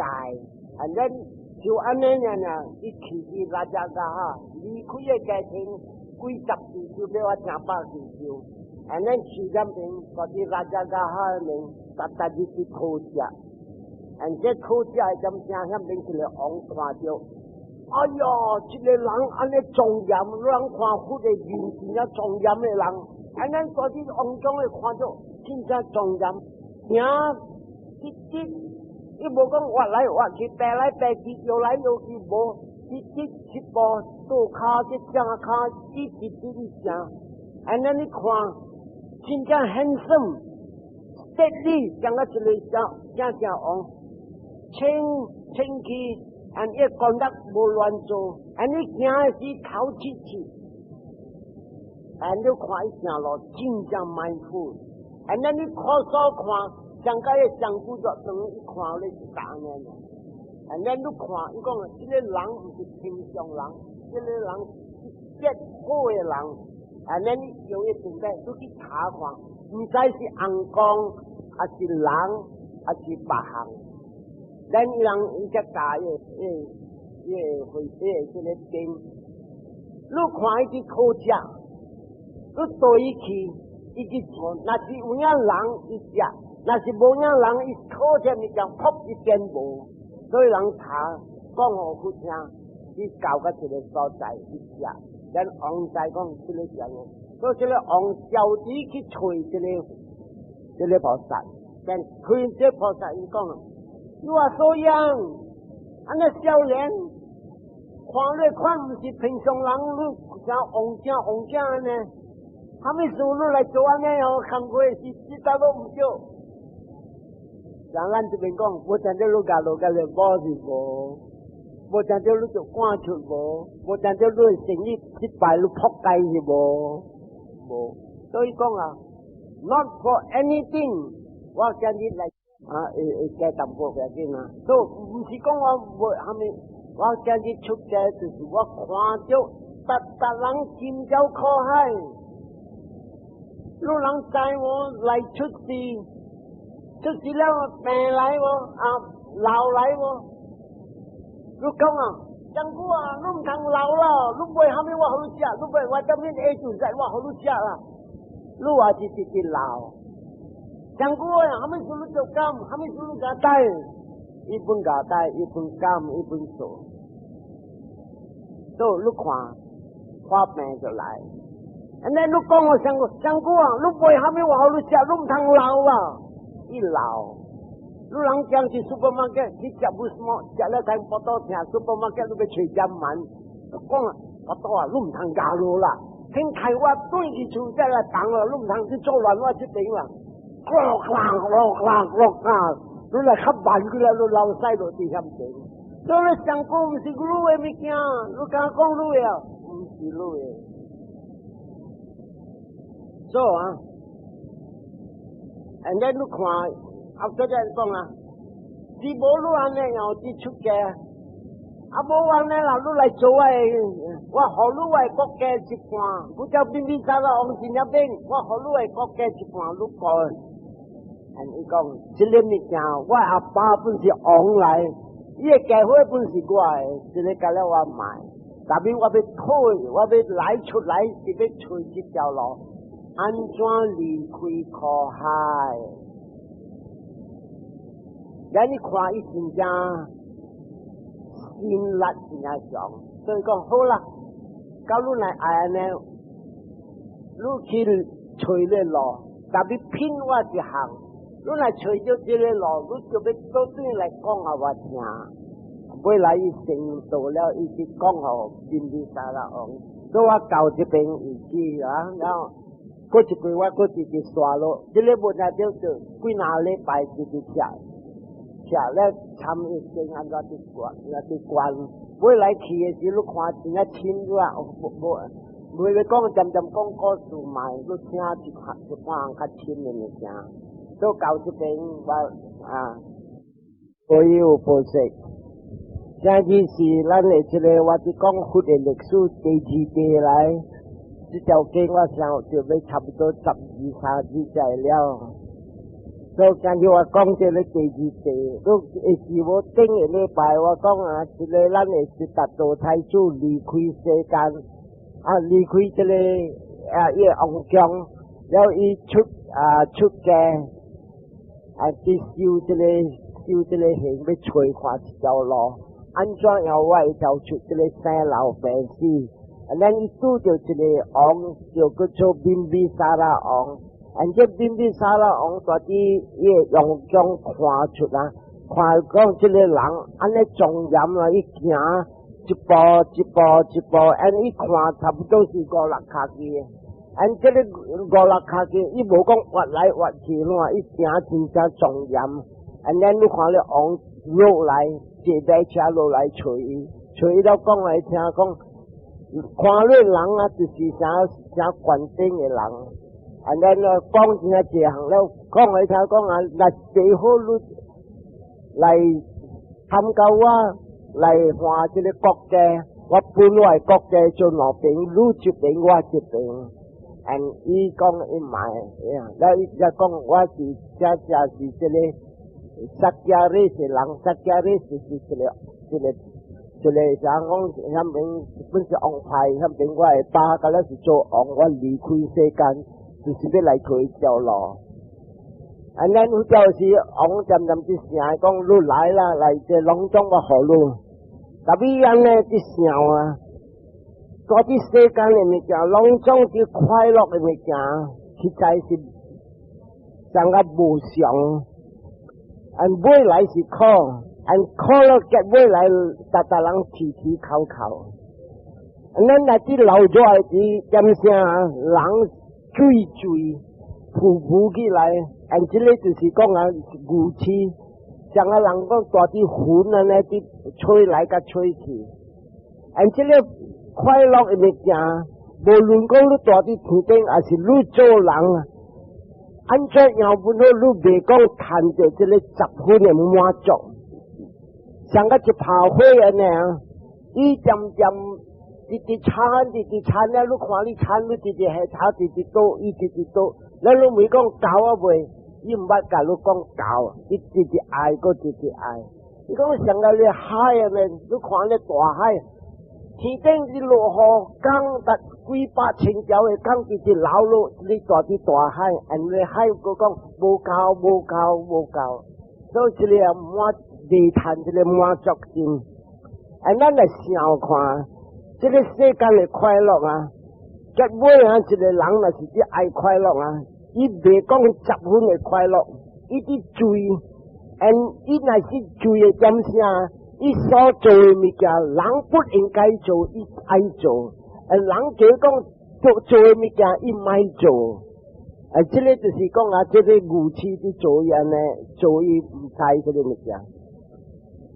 界，and then 就按呢樣呢，伊去去拉加加哈，離開個家庭幾十次就比我成百次就，and then 去那邊嗰啲拉加加哈面，逐逐日去討食，and 這討食的點聲，遐邊一個王看著，哎喲，這個人按呢莊嚴，人看佛的面真正莊嚴的人，按呢嗰啲王中的看著真正莊嚴，行直直，伊無講挖來挖去，爬來爬去，搖來搖去，無，直直一步倒跤這正跤，一直直行，按呢你看，真正 handsome，stately，像個一個正正正王，清清氣。按伊講得無亂做，按你行的時頭直直，按你看伊行路真正 mindful，按咱你看所看，上個個上古作長一看你是當呢？按咱你看，伊講這個人毋是平常人，這個人是極好的人，按咱你用伊準備，你去查看，毋知是尪公，還是人，還是別項。咱伊人伊才教伊伊伊會伊這個經，你看伊去討食，你對伊去，伊去做，若是有影人伊食，若是無影人伊討食物件，噗一邊無，所以人查講予佛聽，伊到到一個所在去食，咱王知講這個啥物，所以這個王招佇去揣這個菩薩，但揣這菩薩伊講。你話所樣，按呢少年，看你看毋是平常人，你像王正王正按呢，啥物事你來做按呢哦，工課是這都毋對。像咱這邊講，無聽著你共落甲個某是無，無聽著你就趕出無，無聽著你生意失敗你撲街是無，無。所以講啊，not for anything，我今日來。啊，會會加淡薄要緊啊！所以毋是講我無蝦米，我今日出家就是我看著逐逐人心焦苦海，有人知我來出世，出世了病來無啊，老來無？你講啊，政府啊，你毋通老了，你買蝦米我予你食，你買我這邊 A 就在我予你食啦，你話是直直老。政府啊，蝦米事你做監，蝦米事你共帶，伊本共帶，伊本監，伊本做。所以你看，發病就來。按呢你講我上上古啊，你買蝦米我予你食，你毋通老啊，伊老。你人講去 supermarket 去食不什麼，食了睇腹肚疼，supermarket 你欲揣鹽丸，你講啊，腹肚啊，你毋通咬落啦。聽開我轉去厝再來動了，你毋通去作亂我這邊啦。落落落落啊！你來較慢過來，你老屎落佇遐邊。所以上古毋是你的物件，你敢講你的啊？毋是你的。所以啊，and then 你看，後頭再講啊，是無你按呢樣子出家，啊無按呢啦，你來做我的，我予你我的國家一半，我叫賓比沙羅王真正變，我予你的國家一半，你過。伊講，這個物件，我阿爸本是王來，伊的家伙本是我的，這個共了我賣，但是我欲討，我欲來出來是欲揣這條路，按怎離開苦海？咱你看伊真正心力真正強，所以講好啦，假如來愛按呢，你去揣個路，特別騙我一項。你來揣著這個路，你就欲倒轉來講予我聽。尾來伊成道了，伊去講予賓比沙羅王。所以我到這邊為止啊，然後過一過我閣直直刷落，這個無聽著就幾若禮拜直直食，食了參一經按怎佇關，來佇關。尾來去的時，你看真正深入啊，無無，袂欲講，漸漸講故事嘛，你聽一一半項較深的物件。都到這邊我啊，所有菩薩，這就是咱的這個我佇講佛的歷史第二地來，這條經我想就欲差不多十二三十載了。所以今日我講這个第二題，你會記無？頂個禮拜我講啊，這个咱的悉達多太子離開世間，啊離開這个啊伊个王宮，了伊出啊出家，啊去修這个修這个行，欲揣看一條路，按怎樣我會走出這个生老病死？啊，咱伊拄著一个王，就叫做賓比沙羅王。啊，這賓比沙羅王蹛佇伊个王宮看出啊，看講這个人按呢莊嚴啊，伊行一步一步一步，按伊看差不多是五六跤字。按這个五六跤字，伊無講越來越去喏，伊行真正莊嚴。按咱你看咧王落來坐馬車落來揣伊，揣伊了講來聽講，看你人啊，就是啥啥懸頂的人。啊，咱咧講真正一項了，講來聽講啊，若最好你來參加我來換這个國家，我分我的國家做兩邊，你一邊我一邊。And 伊講伊毋愛，了伊才講我是正正是這个薩迦瑞是人，薩迦瑞是是這个這个這个啥講，遐邊本是王派，遐邊我的爸敢若是做王，我離開世間，就是欲來揣條路。啊，咱有就是王漸漸佇想講，你來啦，來這攏總我予你。特別按呢佇想啊，蹛佇世間的物件，攏總佇快樂的物件，實在是像個無常。按尾來是苦，按苦了結尾來，逐逐人啼啼哭哭。咱若佇老咗的時，點聲人水水浮浮起來，按這个就是講啊，愚痴，像個人講蹛佇雲按呢佇吹來佮吹去，按這个快樂的物件，無論講你蹛佇天頂，抑是你做人，按怎樣本好，你袂講趁著這个十分的滿足，像個一炮火按呢，伊漸漸直直產，直直產了，你看你產，你直直下炒，直直倒，伊直直倒，咱你問講夠啊未？伊毋捌共你講夠，伊直直愛，閣直直愛。伊講像個你海按呢，你看咧大海，天頂佇落雨，江達幾百千條的江直直流落，你蹛佇大海，and 你海閣講無夠，無夠，無夠，所以這个滿未趁這个滿足心。啊，咱來想看，這个世間的快樂啊，結尾啊，一个人若是佇愛快樂啊，伊袂講十分的快樂，伊佇追，and 伊若是追的點啥，伊所做的物件，人不應該做，伊愛做；and 人家講做做的物件，伊毋愛做。啊，這个就是講啊，這个愚痴佇做伊按呢，做伊毋知這个物件。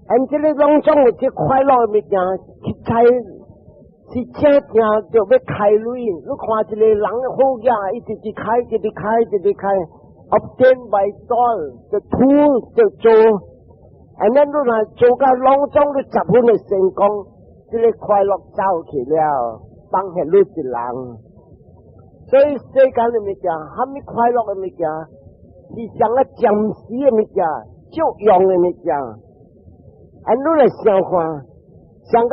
and 這个攏總的這快樂的物件，實在是正正就欲開鐳。你看一个人好額，伊直直開，直直開，直直開，obtain by toil，就吐就做。and 咱你若做到攏總你十分的成功，這个快樂走去了，放予你一人。所以世間的物件，蝦米快樂的物件，是上個暫時的物件，借用的物件。啊，你來想看，上個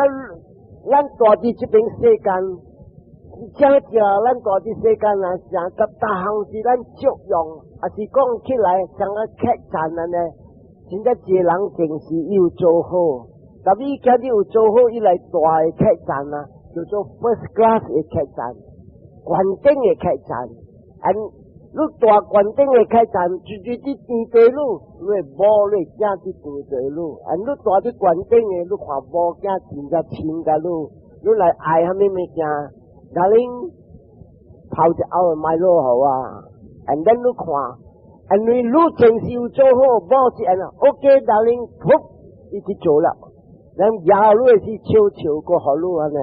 咱蹛佇這邊世間，正正咱蹛佇世間啊，上個逐項是咱借用，抑是講起來像個客棧按呢，真正一個人定是伊有做好，特別今日有做好，伊來蹛的客棧啊，叫做 first class 的客棧，懸頂的客棧，and 你蹛懸頂的客棧，就是佇天地路，你的某你的囝佇天地路，and 你蹛佇懸頂的，你看某囝真正親共你，你來愛蝦米物件，darling 泡一甌的 Milo 予我，and then 你看，因為你前世有做好，某是按呢，OK，darling，噗，伊去做了，咱舉你的時笑笑閣予你按呢。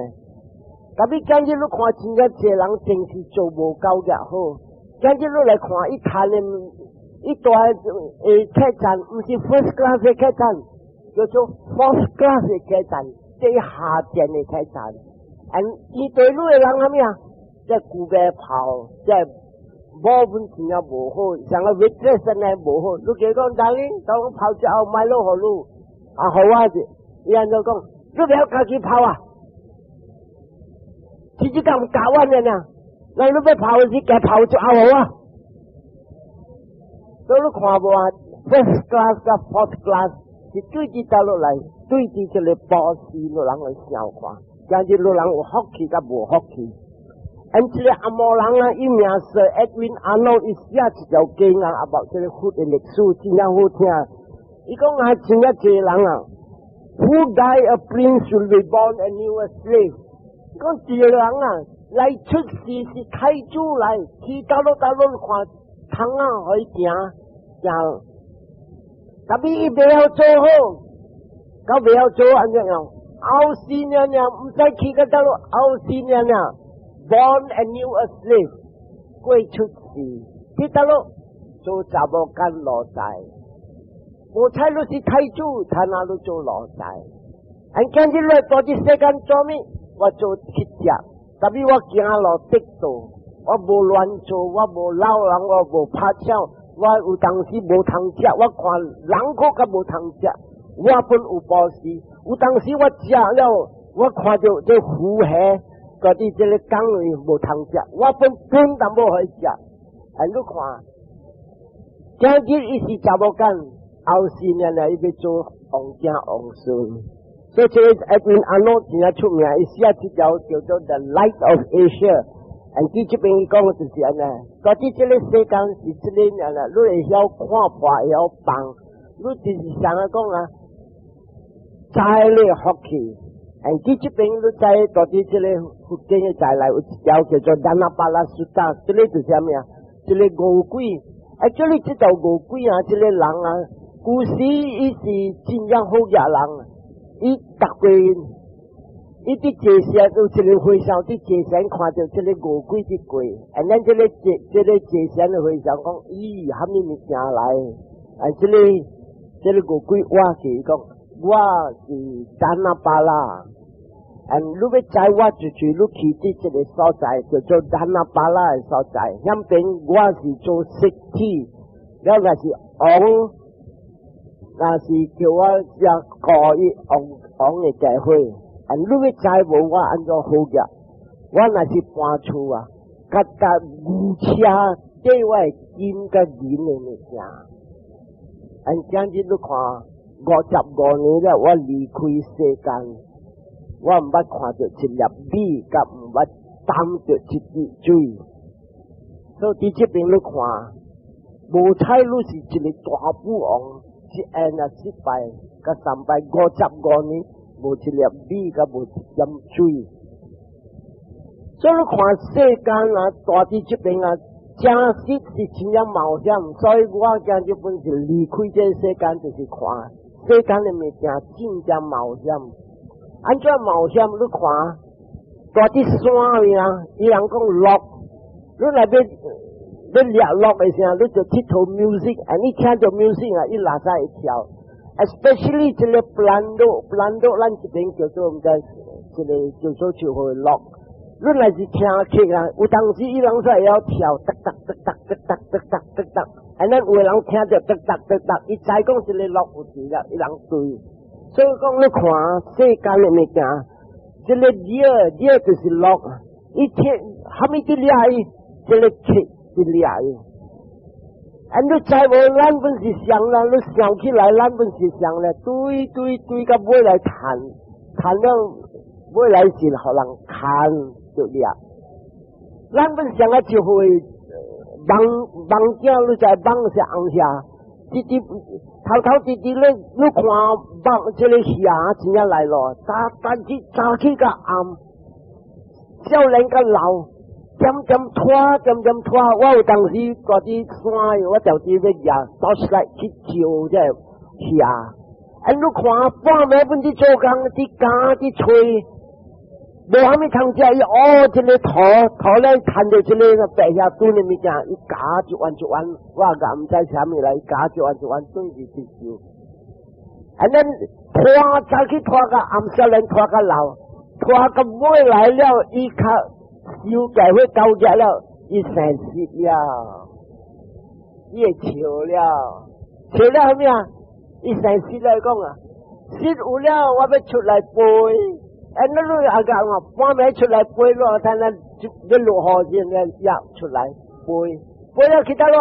特別今日你看真正濟人前世做無夠額好，今日你來看伊趁的，伊蹛的客棧，毋是 first class 的客棧，叫做 fourth class 的客棧，最下賤的客棧。and 伊對你的人啥物啊？這舊馬炮，這某本真正無好，像個 waitress 呢無好，你叫講 darling，當我泡一後買落予你，啊好啊，伊按怎講，你袂曉家己泡啊？直接咁教我呢？那你欲泡時，共泡就好啊。所以你看無啊？First class 佮 fourth class 是對佇佗落來，對佇這个布施，予人來想看，今日予人有福氣佮無福氣。按這个紅毛人啊，伊名是 Edwin Arnold，伊寫一條經啊，about 這个佛的歷史，真正好聽。伊講啊，真正濟人啊，Who die a prince will be born a new slave。講一個人啊，來出世是太子來，去佗落佗落看窗仔可以行行，但是伊袂曉做好，佮袂曉做按怎樣？後世爾爾，毋知去到佗落，後世爾爾。Born a new a slave，過出世，去佗落做查某囝奴才，無彩你是太子，他哪你做奴才？按今日來蹛佇世間做咩？我做乞食，但是我行路得道，我無亂做，我無摟人，我無拍搶，我有當時無通食，我看人閣較無通食，我本有布施，有當時我食了，我看著這魚蝦。嗰啲這个工位無通食，我本分淡薄予伊食。啊，你看，今日伊是查某囝，後世呢來伊欲做王子王孫。所以這个 Edwin Arnold 真正出名，伊寫這條叫做《The Light of Asia》。啊，佇這邊伊講的就是按呢，蹛佇這个世間是這个樣啦，你會曉看破，會曉放，你就是啥個講啊？知你福氣。啊，佇這邊你知蹛佇這个佛經的在內有一條叫做 Dhanapala Sutta，這个就是啥物啊？這个餓鬼，啊，這裡這條餓鬼啊，這个人啊，古時伊是真正好額人，伊逐個伊佇坐禪有一个和尚佇坐禪看著這个餓鬼佇過，啊，咱這个坐這个坐禪的和尚講，咦，啥物物件來？啊，這个這个餓鬼話是講，我是 Dhanapala，嗯，你欲知我就是你去佇這个所在叫做 Dhanapala 的所在，遐邊我是做釋體，了若是王，若是叫我遮顧伊王王的家伙，嗯，你欲知無我按怎好額？我若是搬厝啊，佮佮牛車綴我的金佮銀的物件，按今日你看。55年了，我離開世間，我毋捌看著一粒米，佮毋捌擔著一滴水。所以佇這邊你看，無彩你是一個大富翁，一按啊失敗，佮三擺五十五年，無一粒米，佮無一點水。所以你看世間啊，蹛佇這邊啊，真實是真正冒險。所以我今日本是離開這個世間，就是看世間的物件真正冒險。按怎冒險？你看，蹛佇山裡啊，伊人講鹿，你若欲欲掠鹿的時候，你就𨑨迌 music，啊，你聽著 music 啊，伊垃圾會跳。Especially 這个 pelanduk，pelanduk 咱這邊叫做毋知，這个叫做就會鹿。你若是聽曲啊，有當時伊人煞會曉跳，噠噠噠噠噠噠噠噠噠噠，啊，咱有的人聽著噠噠噠噠，伊知講這个鹿有佇了，伊人對。所以講你看世間的物件，這个 deer，deer 就是鹿，伊聽蝦米佇掠伊，這个曲佇掠伊。啊，你知無？咱本是想啦，你想起來，咱本是想咧，對對對，到尾來彈，彈了尾來是予人牽就掠。咱本想啊，就會夢夢境，你知夢是紅霞，直直頭頭直直咧，你看夢這个霞真正來咯，早但是早起到暗，少年到老。漸漸拖，漸漸拖。我有當時蹛佇山，我就佇欲舉 torchlight 去照這个霞。啊，你看半暝本佇做工，佇工佇吹，無啥物通食。伊哦，這个塗塗咧，趁著這个白霞墩的物件，伊咬一丸一丸，我也毋知啥物來，伊咬一丸一丸，轉去去燒。啊，咱拖早起拖到暗，少年拖到老，拖到尾來了，伊較。燒家伙交額了，伊生死了，伊會笑了，笑了啥物啊？伊生死來講啊，死有了，我欲出來飛。哎，那你阿講啊，半暝出來飛咯，等下就落雨時陣入出來飛，飛了去佗落？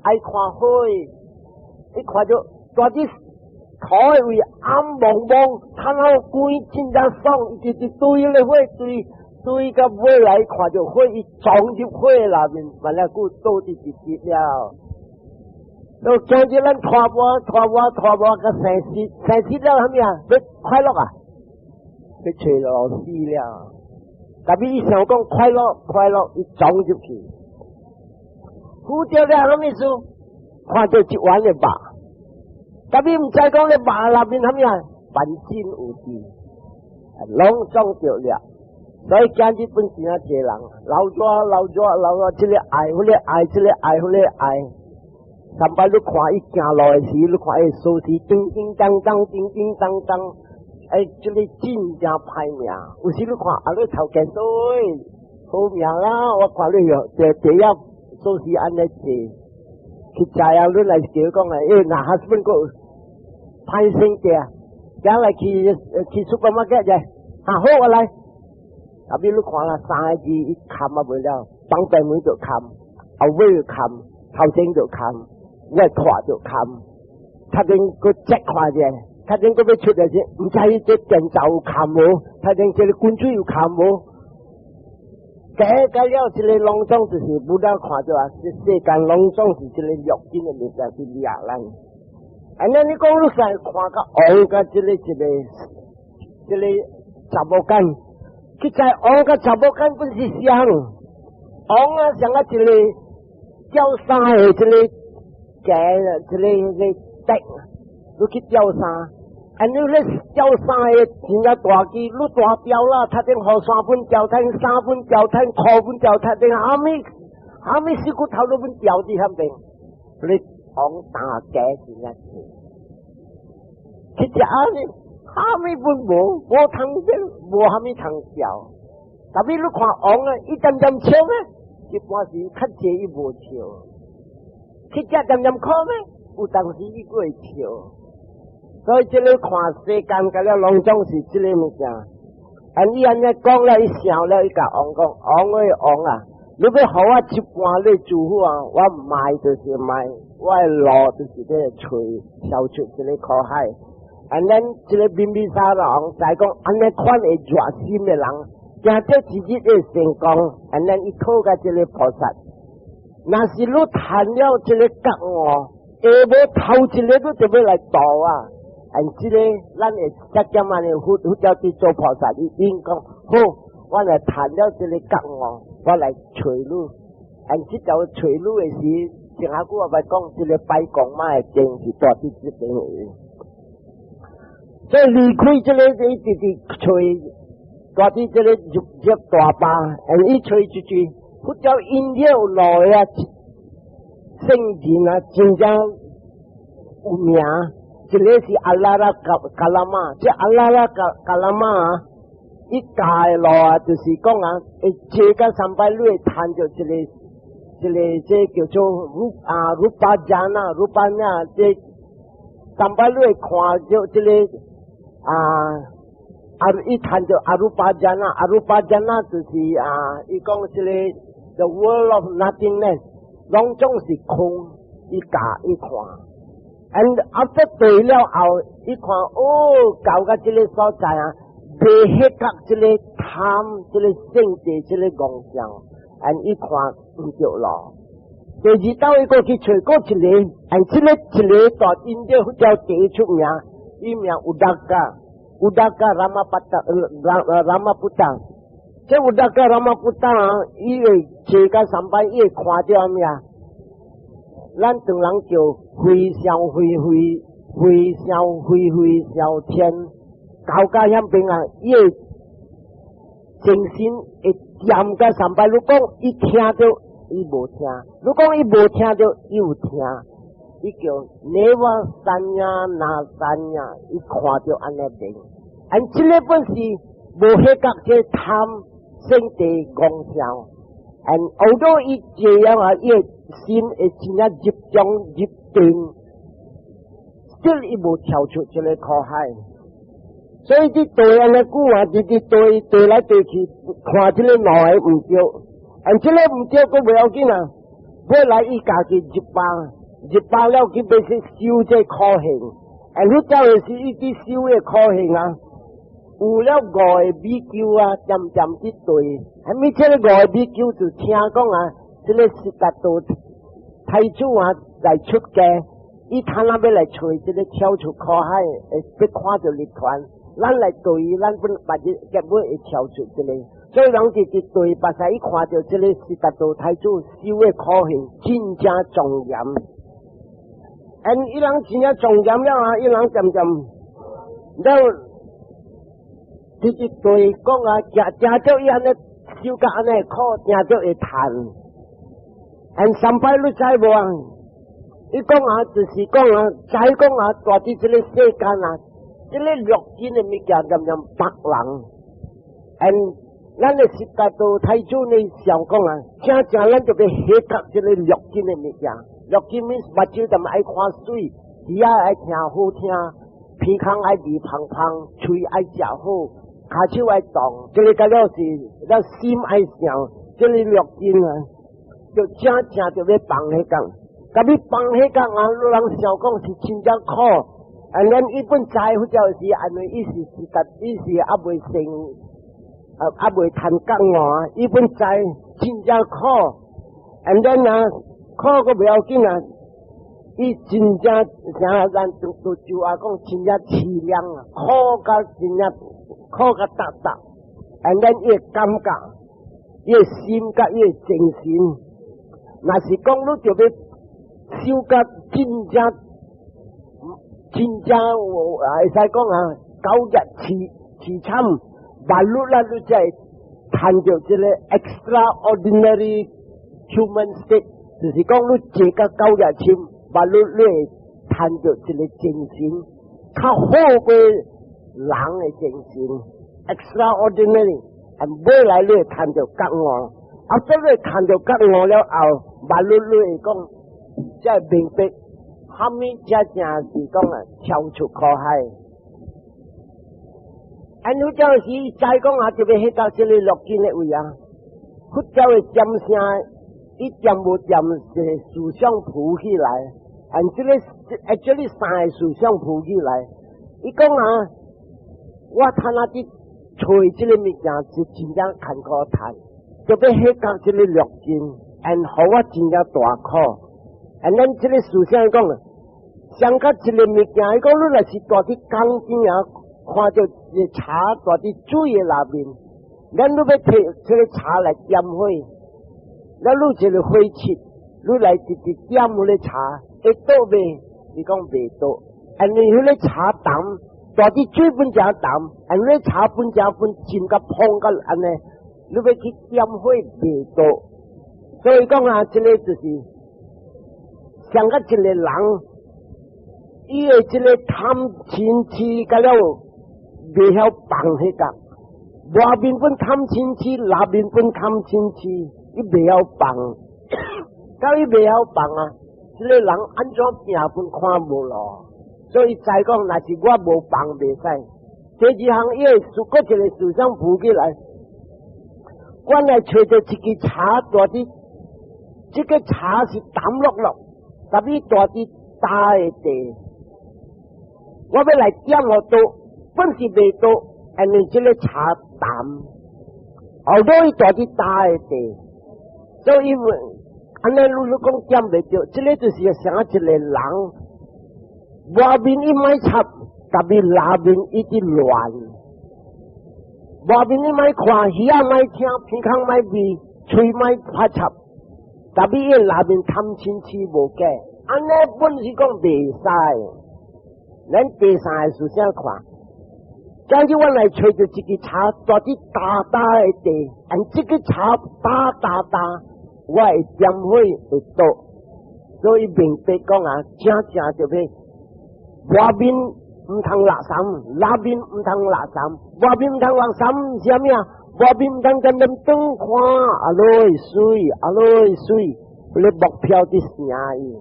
愛看火，伊看著大啲土的位暗濛濛，窗口光真正爽，伊直直對咧火對對到尾來看著火，伊撞入火內面，原來久倒佇一日了。都今日咱拖磨拖磨拖磨個生死，生死了啥物啊？欲快樂啊？欲揣老死了。特別伊想講快樂快樂，伊撞入去，呼著了啥物事？看著一碗的肉，特別毋知講咧肉內面啥物啊？萬盡有智，攏總著了。所以今日本真正濟人，老熱老熱老熱，這個愛，彼個愛，這個愛，彼個愛。上擺你看伊行路的時，你看伊鎖匙叮叮當當，叮叮當當，哎，這個真正歹命。有時你看啊，你頭家說好命啦，我看你哟，第第一鎖匙按呢坐，去食啊，你來叫講啊，欸，若 husband 閣歹性格，行來去去 supermarket 者，啊好我來，後尾你看啦，三個字伊崁啊袂了，放大門就崁，後尾就崁，頭前就崁。我拖就崁，他陣閣遮看者，他陣閣欲出來時，毋知這電閘有崁無，他陣這個滾水有崁無？加加了，這個攏總就是無得看著啊！這世間攏總是這個欲境的物件去掠咱。按呢你講你使看甲王佮這個一個這個查某囡，其實王佮查某囡本是相，王啊像啊一個吊衫的這個。架啦，這個個的，你去吊衫，啊你咧吊衫的真正大支，你大吊啦，頭頂雨傘本吊，頭衫本吊，頭褲本吊，頭頂蝦米蝦米死骨頭都本吊佇遐邊，你王大架真正濟，其實啊你蝦米本無，無通變，無蝦米通吊，特別你看王啊，伊點點笑咩？一般時較濟伊無笑。去食點點苦咩？有當時伊閣會笑，所以這個看世間甲了攏總是這個物件。啊，伊按呢講了，伊想了，伊共王講：王喂王啊，你欲予我一半你祝福啊，我賣就是賣，我的路就是咧揣消出這個苦海。啊，咱這個賓比沙王知講，按呢款會熱心的人，行到一日會成功。啊，咱伊討共這個菩薩。若是你趁了這個覺悟，下晡頭一個你就欲來度啊！按這個咱會才點按呢佛佛教佇做菩薩，伊應講好，我來趁了這個覺悟，我來揣你。按這條揣你的時，上下久我捌講，這個白公媽的經是住佇這邊的。所以離開這個，伊直直揣，住佇這個入入大壩，按伊揣出去。佛教因了來啊，聖人啊，真正有名。一個是阿拉拉卡卡拉瑪，這阿拉拉卡卡拉瑪啊，伊教的路啊，就是講啊，會坐到三擺你會趁著一個一個這叫做魯啊 rupa jhana rupa 啊，這三擺你會看著這個啊。啊！伊趁著 arupa jhana，arupa jhana 就是啊，伊講這個 the world of nothingness，攏總是空，伊教伊看，and after 對了後，伊看哦，到到這個所在啊，袂彼覺這個貪，這個性地，這個妄想，and 伊看毋著咯。第二道伊閣去揣閣一個，and 這個一個大印度佛教第一出名，伊名 Uddaka。Uddaka Ramaputta Ramaputta，這 Uddaka Ramaputta 啊，伊會坐甲三擺，伊會看著啥物啊？咱唐人叫非想非非非想非非想天，到甲遐邊啊，伊會精神會掂甲三擺。你講伊聽著，伊無聽；你講伊無聽著，伊有聽。伊叫 neva saññā na saññā，伊看著按呢明。按這個本是無彼覺這貪勝地妄想， And although 伊這樣啊，伊的心會真正集中入定，still 伊無跳出這個苦海。所以佇對按呢久啊，直直對對來對去，看這個兩个毋對，and 這個毋對，閣袂要緊啊。尾來伊家己入病，入病了去欲去修這苦行，and 彼陣時伊佇修的苦行啊，有了五個比丘啊，漸漸佇對，啥物這個五個比丘就聽講啊，這個悉達多太子啊來出家，伊貪欲來揣這個跳出苦海，會欲看著涅槃，咱來對伊，咱本別日結尾會跳出這個。所以人直直對，目屎伊看著這個悉達多太子修的苦行，真正莊嚴。And 伊人真正莊嚴了啊，伊人漸漸了直直對講啊，行行著伊按呢修甲按呢苦，行著會嘆。And 三擺你知無啊？伊講啊，就是講啊，知講啊，蹛佇這個世間啊，這個六根的物件漸漸縛人。And 咱的悉達多太子呢想講啊，正正咱就欲彼得這個六根的物件。六根 means 目睭踮愛看媠，耳仔愛聽好聽，鼻孔愛味芳芳，喙愛食好，跤手愛動，這個甲了是咱心愛想，這個六根啊，就正正就欲放彼工。共你放彼工啊，人想講是真正苦。啊，咱伊本知佛教是按呢，伊是是達，伊是猶未成。啊，猶未談覺悟啊！伊本知真正苦，and then 啊，苦閣袂要緊啊！伊真正像咱都都就話講真正淒涼啊，苦甲真正苦甲達達，and then 伊會感覺，伊的心佮伊的精神，若是講你著欲修甲真正真正有會使講啊，九日凄凄慘。萬路咱你才會趁著這個 extraordinary human state，就是講你坐甲九日深，萬路你會趁著這個精神，較好過人的精神，extraordinary，啊，尾來你會趁著覺悟，啊，這你趁著覺悟了後，萬路你會講，才會明白，啥物才正是講啊，跳出苦海。按佛教時再講啊，就欲彼到這個六根的位啊。佛教的占聲一點無點一個思想浮起來，按這個 actually 三個思想浮起來。伊講啊，我趁啊佇揣這個物件是真正艱苦趁，就欲彼到這個六根，and 予我真正大苦。and 咱這個思想講，上較一個物件，伊講你若是蹛佇江邊啊，看著一個柴蹛佇水的內面，咱欲欲提這個柴來點火，咱你一個火舌，你來直直點彼個柴，會倒未？伊講袂倒，因為彼個柴澹，蹛佇水本誠澹，因為柴本誠本浸甲膨甲按呢，你欲去點火袂倒，所以講啊，這個就是像甲一個人，伊的這個貪嗔癡甲了袂曉放彼個，外面本貪嗔癡，內面本貪嗔癡，伊袂曉放，到伊袂曉放啊！這個人按怎拼本看無路，所以再講，若是我無放袂使。第二項，伊會思，閣一個思想浮起來，我來揣著一支柴蹛佇，這個柴是澹落落，特別蹛佇焦的地，我欲來點予著，本是袂著，因為這個柴澹，後尾伊蹛佇焦的地，所以按呢你你講點袂著，這個就是像一個人，外面伊莫插，特別內面伊佇亂，外面伊莫看，耳仔莫聽，鼻孔莫味，喙莫拍插，特別伊內面貪嗔癡無假，按呢本是講袂使。咱第三個思想看，假如我來揣著一支柴，蹛佇焦焦的地，按這個柴焦焦焦，我會點火會倒，所以明白講啊，正正就欲外面毋通垃圾，內面毋通垃圾，外面毋通垃圾是啥物啊？抹面毋通恬恬轉看，啊落水，啊落水，彼個目標佇聲伊。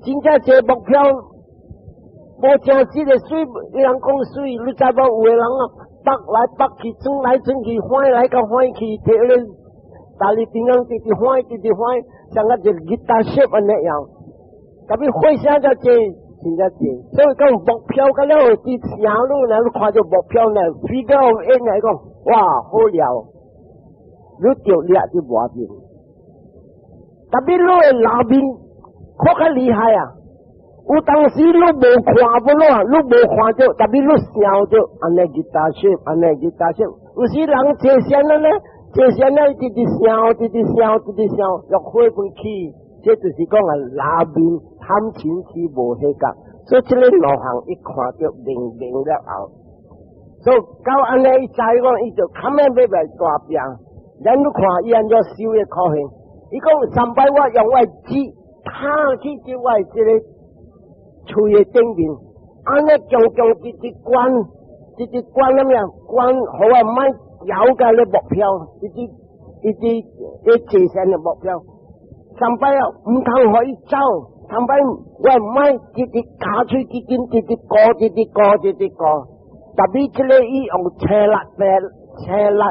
真正這目標無正式的水，伊人講水，你知無？有的人啊，北來北去，轉來轉去，反來佮反去，提咧，大力平安直直反，直直反，像個一個吉他手按呢樣。特別火聲才濟，真正濟。所以講目標佮了後，佇城路呢，你看著目標呢，figure of eight 來講，哇，好了，你著掠佇外面。特別你的內面看較厲害啊！有當時你無看不咯，你無看著，特別你想著，按呢吉他手，按呢吉他手。有時人坐禪了呢，坐禪了直直想，直直想，直直想，欲火飛起，這就是講啊，內面貪嗔癡無彼覺，所以這个兩項一看著明明了後，所以到按呢伊知講，伊就較免欲來大病。咱你看伊按怎修的苦行，伊講上擺我用我舌探去這我這个喙的頂面，按呢強強直直關，直直關啥物啊？關予我莫搖甲咧目標，直直一直一坐禪的目標。上擺啊，毋通予伊走，上擺我莫直直咬喙直緊，直直顧，直直顧，直直顧。特別這个伊用青力白青力，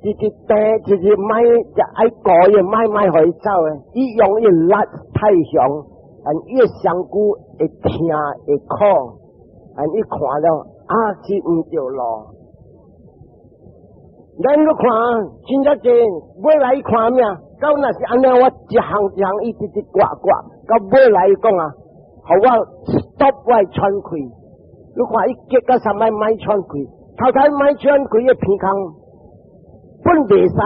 直直掟，直直莫就愛顧伊，莫莫予伊走的。伊用伊力太強。但伊的身軀會疼會苦，但伊看了啊是毋對路。咱你看，真正濟，尾來伊看咩？到若是按呢，我一項一項一直直掛掛，到尾來伊講啊，予我 stop 我的喘氣。你看伊結到啥物莫喘氣，頭頭莫喘氣的鼻孔本袂使，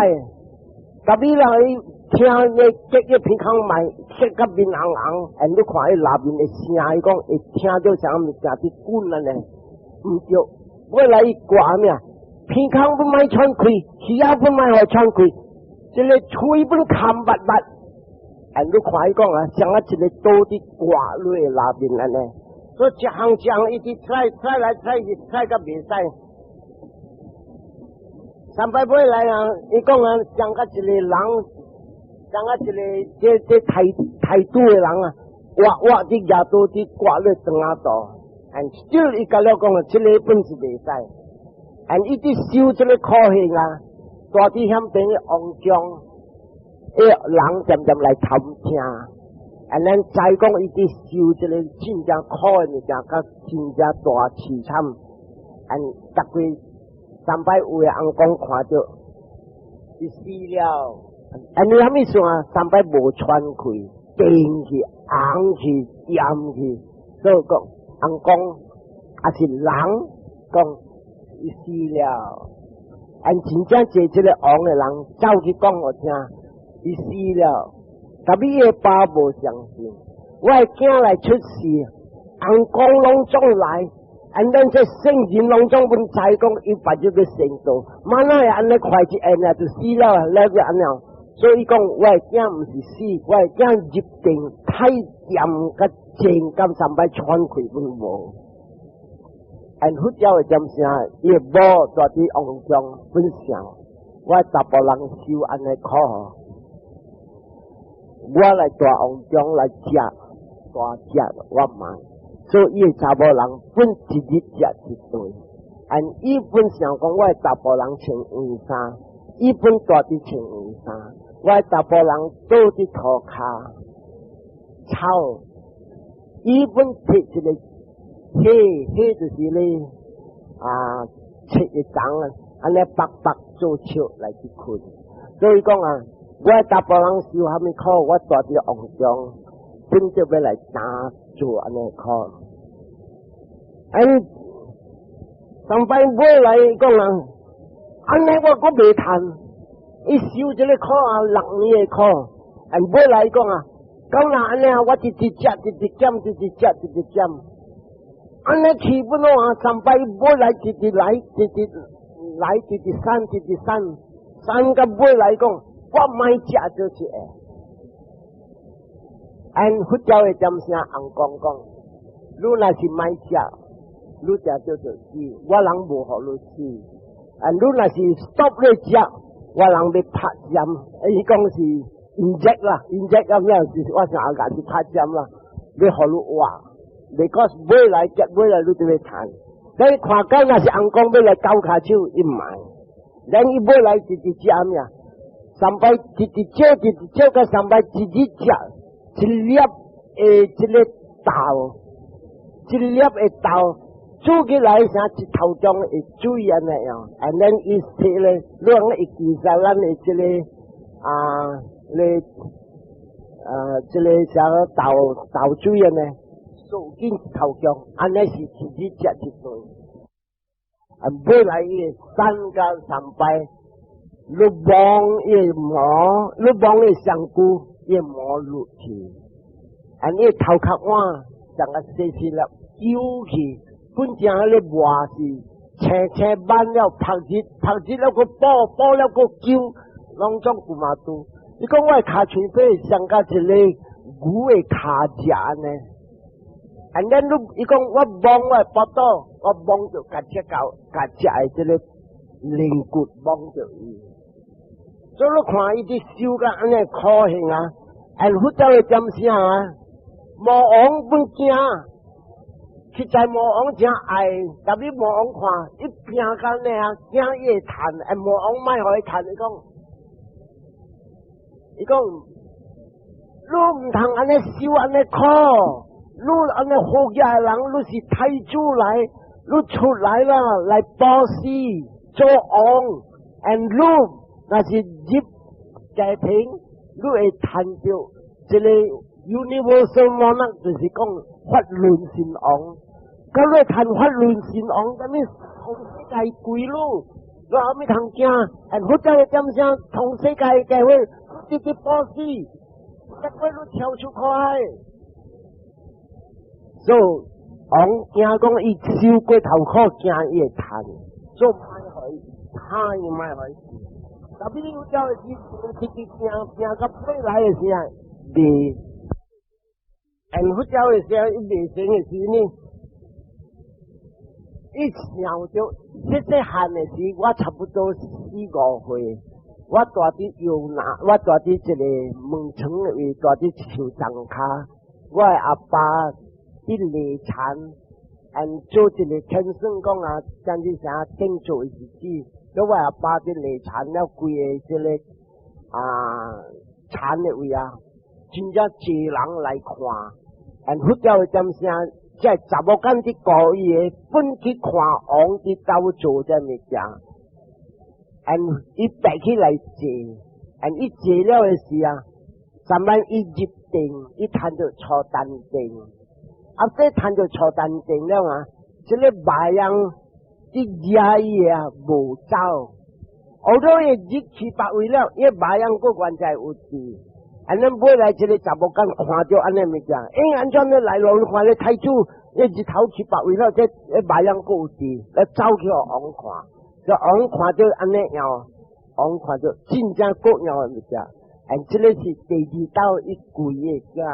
特別人伊聽伊結個鼻孔莫結甲面紅紅，and 你看伊內面的聲，伊講會聽著啥物件佇滾按呢，毋對，尾來伊掛咩？鼻孔本莫喘氣，耳仔本莫予喘氣，這個喙本含密密，and 你看伊講啊，像啊一个刀佇割落內面按呢，所以一項一項一直踩踩來踩去，踩甲袂使。三擺尾來啊，伊講啊，像甲一个人，像甲一个這這太太拄的人啊，活活佇舉刀佇割落腸仔度，and still 伊甲了講啊，這个本是袂使。and 伊佇修這个苦行啊，蹛佇遐邊的王宮，彼人漸漸來偷聽，and 咱知講伊佇修這个真正苦的物件，佮真正大凄慘，and 逐個三擺有的翁公看著，伊死了，and 你啥物意思啊？三擺無喘氣，定去、紅去、炎去，所以講翁公抑是人講伊死了，按真正坐這个王的人走去講予聽，伊死了，特別伊的爸無相信，我的囝來出世，翁公攏總來。按咱這聖人攏總阮知講，伊別日欲成道，嘛哪會按呢快一下爾就死了，了就按呢？所以講，我的囝毋是死，我的囝入定太嚴佮靜，敢三擺喘氣攏無。按佛教的點聲，伊的某蹛佇王宮本想，我查埔人修按呢苦，我來大王宮來食大食，我毋愛。所以伊的查某人本一日食一頓，按伊本想講我的查埔人穿黃衫，伊本蹛佇穿黃衫，我的查埔人倒佇塗跤草，伊本提一个火火就是咧啊，切一層啊，按呢白白做笑來去睏。所以講啊，我的查埔人受蝦米苦，我蹛佇王宮，本就欲來擔做按呢苦。哎，上擺尾來講啊，按呢我閣袂趁，伊受這个苦啊，6年的苦，按尾來講啊，到若按呢我直直食，直直減，直直食，直直減，按呢氣本啊，上擺尾來直直來，直直來，直直散，直直散，散到尾來講，我莫食就是會。按佛教的點聲翁公講，你若是莫食，你就叫做死，我人無予你死。啊，你若是 stop 咧食，我人欲拍針，伊講是 inject 啦，inject 咁樣是我想阿是拍針啦，欲予你活，because 尾來結尾來你就欲趁。所以看見若是翁公欲來勾跤手，伊毋愛。咱伊尾來直直食咩？三擺直直照，直直照，到三擺一日食一粒的這个豆，一粒的豆煮起來像一頭中會水按呢樣，and then 伊食咧，你講會記得咱的這个啊，咧啊，這个啥豆豆水按呢，數緊一頭中，按呢是一日食一頓。啊，尾來伊三個三擺，你摸伊毛，你摸伊身軀，伊毛落去，啊，伊頭殼碗像個細細粒揪去，本正彼个磨是青青挽了，曝熱曝熱了閣補補了閣揪，攏總有嘛拄。你講我的跤喙皮像甲一个牛的跤跡按呢？And then 你伊講我摸我的腹肚，我摸著共隻狗，共隻的這个龍骨摸著伊。所以你看伊佇修甲按呢苦行啊，and 佛教的點聲啊，魔王本驚，實在魔王誠愛，特別魔王看伊拚甲按呢啊，驚伊會趁，哎魔王莫予伊趁，伊講，伊講，你毋通按呢修按呢苦。你按呢好額的人，你是太子來，你出來啦，來布施做王，and 你若是入家庭，你會趁著這个 universal monarch，就是講法輪神王。咁你趁法輪神王，啥物統世界歸你，你啥物通驚？and 佛教的點聲，統世界的機會，直直布施，結果你跳出苦海。所以王驚講伊修過頭苦，驚伊會趁，所以莫予伊，他伊莫予伊。特別有朝一日直直行行到尾來的時候，未，and 佛教的時候，伊未成的時呢，伊想著細細漢的時，我差不多四五歲，我蹛佇搖籃，我蹛佇一个門床的位，蹛佇樹叢跤，我的阿爸佇禮田，and 做一个天算講啊，將啲啥定做的日子，所以我阿爸佇禮田了規个這个啊田的位啊，真正濟人來看，and 佛教的點聲，這查某囡佇顧伊的，本去看王佇兜做這物件，and 伊爬起來坐，and 伊坐了的時啊，三擺伊入定，伊趁著初禪定。啊！這趁著初禪定了啊，這个白羊佇惹伊啊無走，後頭伊入去別位了，伊白羊閣原在有佇。按呢尾來這个查某囡看著按呢物件，欸，按怎呢來咯？你看咧太子，伊日頭去別位了，這白羊閣有佇，來走去予王看，就王看著按呢樣，王看著真正國樣的物件。and 這个是第二道伊跪的囝，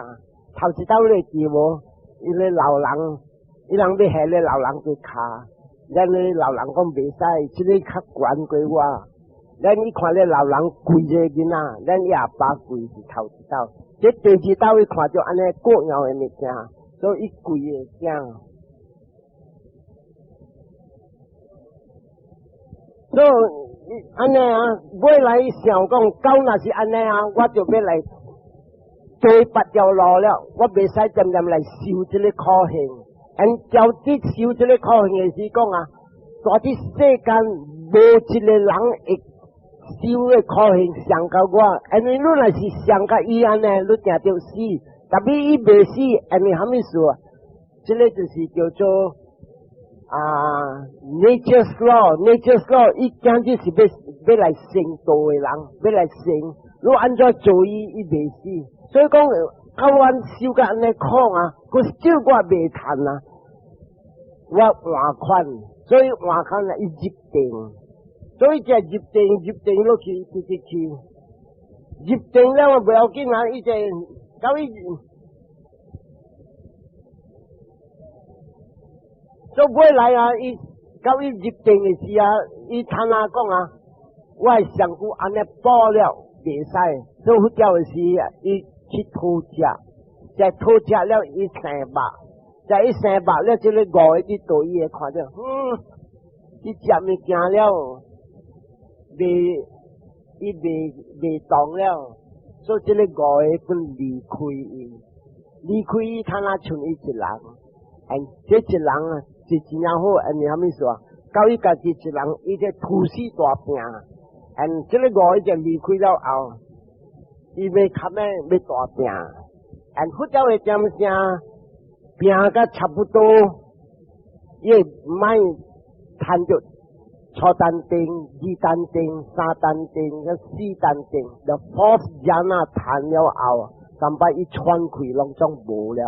頭一道你會記無？伊个老人，伊人欲下咧老人去跤，咱咧老人講袂使，這个較懸過我。咱伊看咧老人跪一個囡仔，咱伊阿爸跪是頭一道，這第二道伊看著按呢過樣的物件，所以伊跪的囝。所以按呢啊，尾來想講，狗若是按呢啊，我就欲來對別條路了，我袂使恬恬來受這个苦刑。and 照佇受這个苦刑的時講啊，蹛佇世間無一個人會受的苦刑上較我。因為你若是上較伊按呢，你定著死。特別伊袂死，因為啥物事啊？這个就是叫做啊，nature's law，nature's law，伊簡直是欲欲來成道的人，欲來成。你按怎做伊，伊袂死。所以講，教阮受甲按呢苦啊，閣少我袂趁啊，我換款，所以換款啊，伊入定，所以這入定入定落去，直直去，入定了啊，袂要緊啊，伊這到伊，做尾來啊，伊到伊入定的時啊，伊坦那講啊，我的身軀按呢補了，袂使。所以佛教的時，伊去討食，在討食了，伊生肉，在伊生肉了，這个五个佇倒伊會看著，伊食物件了，袂，伊袂袂動了，所以這个五個本離開伊，離開伊，他那剩伊一人，and 這一人啊，是真正好，and 啥物事啊？到伊家己一人，伊咧吐死大拚，and 這个五個就離開了後，伊欲較咩欲大拚，and 佛教的點聲拚甲差不多，伊會莫趁著初禪定、二禪定、三禪定、四禪定，the fourth jhana 趁了後，感覺伊喘氣攏總無了。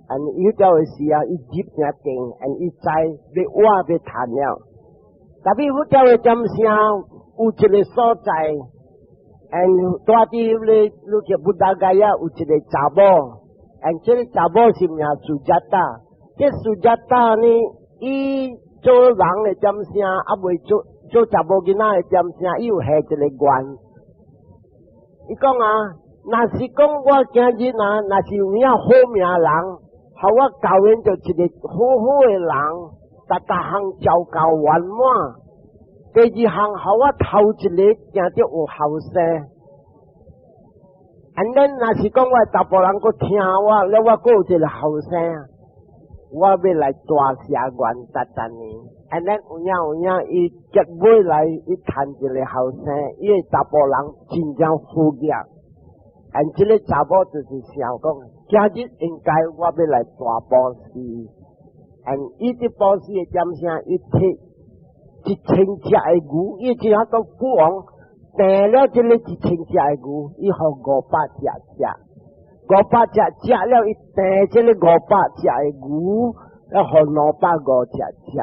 and 伊彼個時啊，伊入定定，and 伊知欲活欲趁了。Tapi 佛教的點聲有一个所在，and 住佇咧，你叫 Buddhagaya 有一个查某，and 這个查某是名 Sujata。這 Sujata 呢，伊做人的點聲，猶未做做查某囡仔的點聲，伊有下一个願。伊講啊，若是講我今日啊，若是有影好命人，予我交緣著一个好好的人，逐逐項照顧圓滿。第二項，予我頭一个驚著有後生。And then 若是講我查埔人閣聽我，了我閣有一个後生，我欲來大捨願逐逐年。And then 有影有影，伊結尾來伊趁一个後生，伊个查埔人真正好額。And 這个查某就是想講，今日應該我欲來大布施。And 伊佇布施的點聲，伊提1000隻的牛，伊真正都富王，訂了這个1000隻的牛，伊予500隻食，五百隻食了，伊訂這个五百隻的牛，予250隻食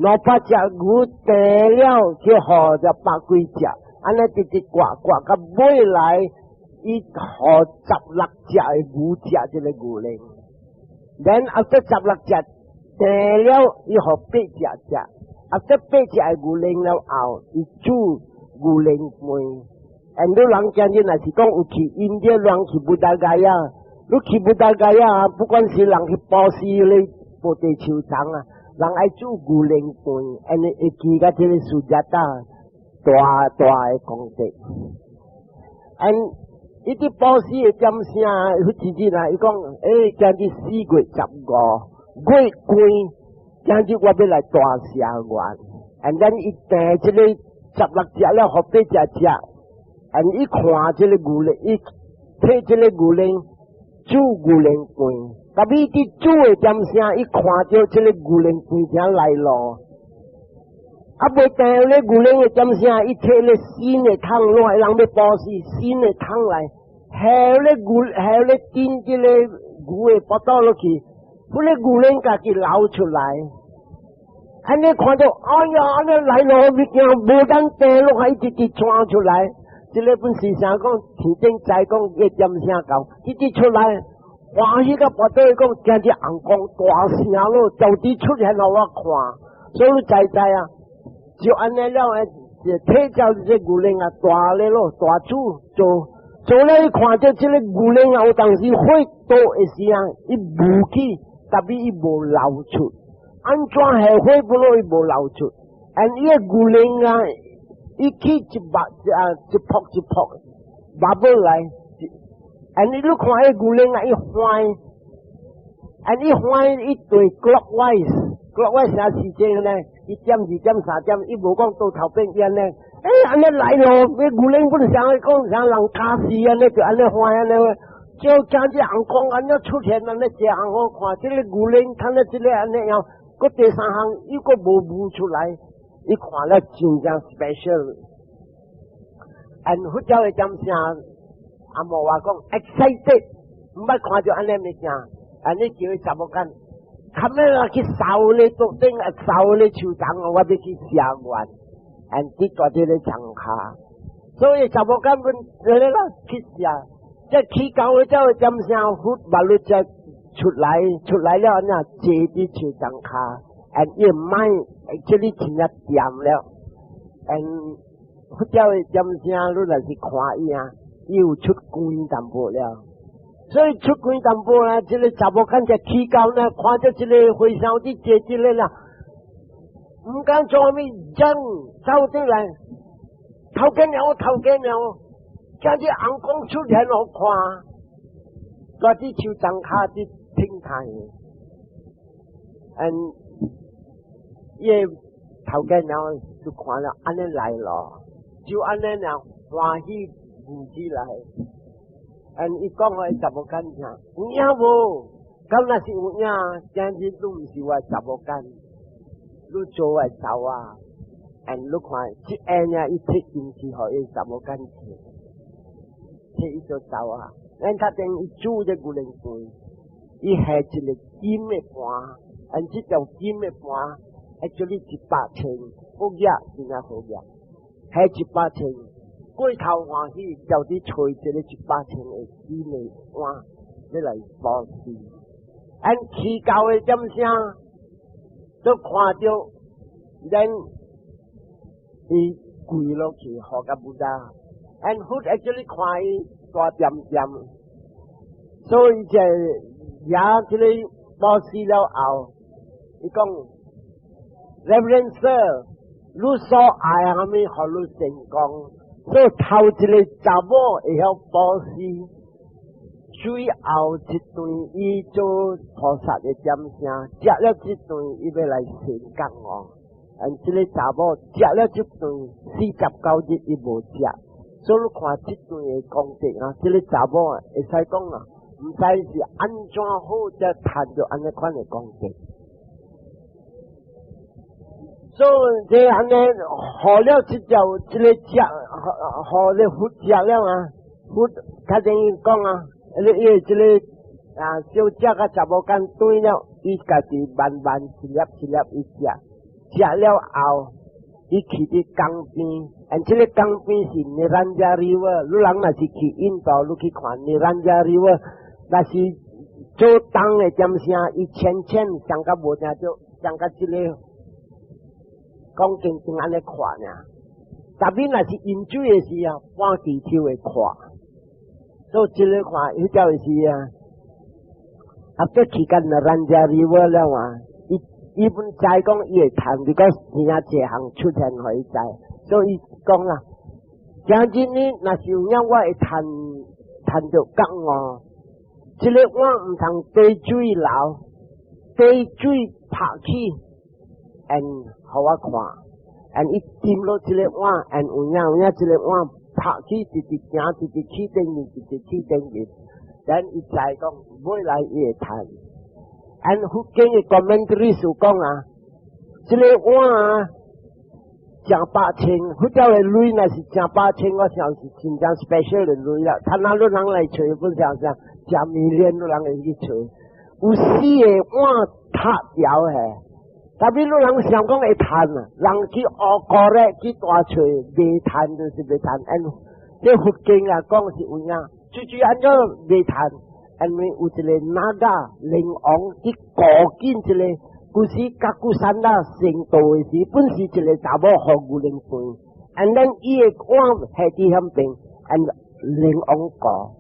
，200隻牛訂了，去予這百幾隻，按呢直直掛掛到尾來，伊予16隻的牛食這个牛奶，然後這16隻訂了，伊予八隻食。啊！這八隻的牛奶了後，伊煮牛奶飯。and 你人今日若是講有去印度，人去 Buddhagaya，你去 Buddhagaya 啊，不管是人去布施咧，菩提樹叢啊，人愛煮牛奶飯，and 會記甲這个 Sujata 大大的功德。and 伊佇布施的點聲，彼一日啊，伊講，欸，今日4月15，月光。今日我欲來大捨願，and then 伊訂這个16隻了，予八隻食，and 伊看這个牛奶，伊提這个牛奶煮牛奶飯，tapi 佇煮的點聲，伊看著這个牛奶飯才來咯。啊，未訂咧牛奶的點聲，伊提咧新的桶落來，人欲布施新的桶來，下咧牛下咧頂這个牛的腹肚落去，彼个牛奶家己流出來。按呢看著，哎呀，按呢來咯，物件無當訂落來，一直直傳出來。這个本是啥講？天頂知講一點聲到，一直出來，歡喜甲腹肚講，今日紅光大聲咯，就佇出現予我看，所以你知知啊，就按呢了，就提照這牛奶啊，大咧咯，大煮做做咧，伊看著這个牛奶啊，有當時火多的時啊，伊霧起，tapi 伊無流出。按怎下火不落伊無流出，and 伊個牛奶啊，伊起一目啊一泡一泡，bubble 來，and 你看彼牛奶啊，伊翻，and 伊翻伊對 clockwise，clockwise 啥時間呢？1點、2點、3點，伊無講倒頭變按呢，欸，按呢來咯，彼牛奶本啥講啥人卡死按呢就按呢翻按呢。就今日紅光按呢出現按呢真好看，這个牛奶看了這个按呢樣。閣第三項又閣無霧出來，伊看了真正 special。and 佛教的點聲，阿無話講 excited，毋捌看著按呢物件，按呢叫伊查某囝，較尾啊去掃咧桌頂啊，掃咧樹叢，我欲去捨願，and 佇蹛佇咧床跤，所以查某囝阮咧啦去捨，這起到的這個點聲佛目睭才出來，出來了按呢坐佇樹叢跤，and 伊莫這裡真正恬了。And 佛教的點聲，你若是看伊啊，伊有出汗淡薄了。所以出汗淡薄啊，這個查某囡仔起到呢，看著這個和尚佇坐這個啦，毋敢做啥物，人走轉來，頭家娘，頭家娘，今日尪公出現予看，蹛佇樹叢跤佇聽台，嗯，伊的頭家娘就看了，按呢來咯，就按呢了，歡喜悟起來。嗯，伊講予查某囝聽，有影無？敢若是有影，今日你毋是我查某囝，你做我查某仔。嗯，你看，這下呢，伊提金匙予伊查某囝摕，摕伊做查某仔。咱較等伊煮這牛奶飯，伊下一個金的盤，嗯，這條金的盤，actually 100千，好額，真正好額，下100千。過頭歡喜，就佇揣一個100千的金的碗，欲來布施。按起到的點聲，都看著咱伊跪落去，予共 Buddha。按佛 actually 看伊大恬恬，所以就也這個布施了後，伊講，Reverend Sir，你所愛啥物，予你成功。所以頭一個查某會曉布施，最後一頓伊做菩薩的點聲，食了這頓伊欲來成覺哦。嗯，這個查某食了這頓49日伊無食，所以你看這頓的功德啊，這個查某會使講啊，毋知是按怎好才趁著按呢款的功德。所以這按呢，予了這條這個食，予咧佛食了啊，佛較等於講啊，伊這個啊小姐佮查某囝轉了，伊家己慢慢一粒一粒伊食，食了後，伊去佇江邊，and 這個江邊是 Neranjara River，你人若是去印度，你去看 Neranjara River，若是做東的點聲，伊淺淺上較無聽著，上較這個。講經經按呢看爾，特別若是飲水的時候，半地球會看，所以這個看，彼條是啊，啊，再去到 Neranjara River 了啊，伊伊本知講伊會趁，如果真正這項出現予伊知，所以伊講啊，今日呢，若是有影我會趁趁著覺悟，這個碗毋通滴水流，滴水拍起，and 予我看，and 伊斟落這個碗，and 有影有影這個碗拍起，直直行，直直起頂面，直直起頂面，then 伊知講未來伊會趁。and 佛經的 commentary 是講啊，這個碗啊，成百千，佛教的鐳若是成百千，我想是真正 special 的鐳啦。他哪有人來揣，本想想，成 million 都人會去揣，有四個碗塌掉的。特別你人想講會趁啊，人去學過咧，去大揣袂趁就是袂趁。嗯，這佛經啊講是有影，最最按怎袂趁？因為有一個 Naga 靈王去顧緊一個，古時甲古山那成道的時，本是一個查某予牛奶飯，and then 伊的碗下佇遐邊，and 靈王顧。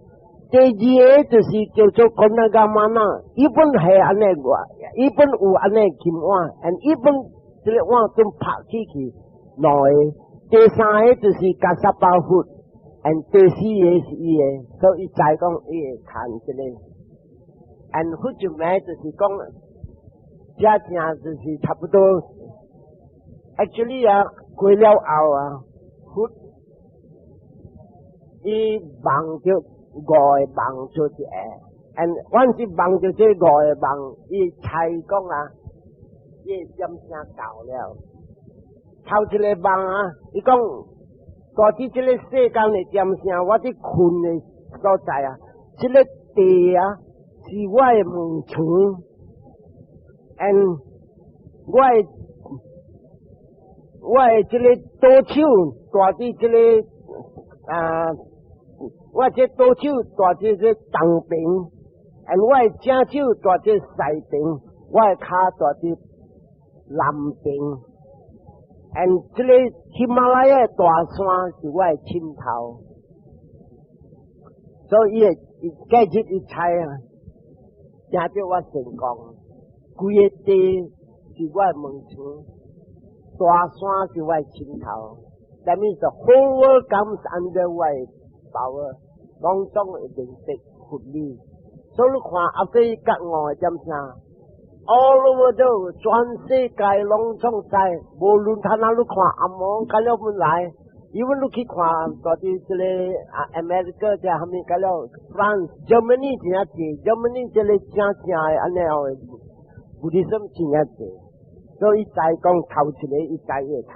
第二個就是叫做 Konagamana，伊本係按呢個，伊本有按呢金碗，and 伊本這個碗都拍起去兩個。第三個就是 Kassapa 佛，and 第四個是伊的，所以知講伊會趁這個。and 佛就名就是講，這正就是差不多。Actually 啊，過了後啊，佛伊夢著五個夢做一個，and 阮是夢著這五個夢，伊猜講啊，伊點聲到了。頭一個夢啊，伊講，過佇這個世間的點聲，我佇睏的所在啊，這個地啊是我的門床，and 我的這個左手蹛佇這個啊。我這左手蹛佇這東邊，and 我的正手蹛佇西邊，我的跤蹛佇南邊。，and 這个喜馬拉雅大山是我的枕頭，所以伊會解釋一切啊，聽著我成功，規个地是我的門窗，大山是我的枕頭。That means the whole world comes under 我的 power，攏總會認識佛理。所以你看阿飛覺悟的點啥？All over the 全世界攏總知，無論他哪你看阿摩甲了本來，因為你去看到底這个啊 America 這蝦米甲了 France、Germany 真濟，Germany 這个正正的按呢樣的 Buddhism 真正濟，所以知講頭一个伊知會趁。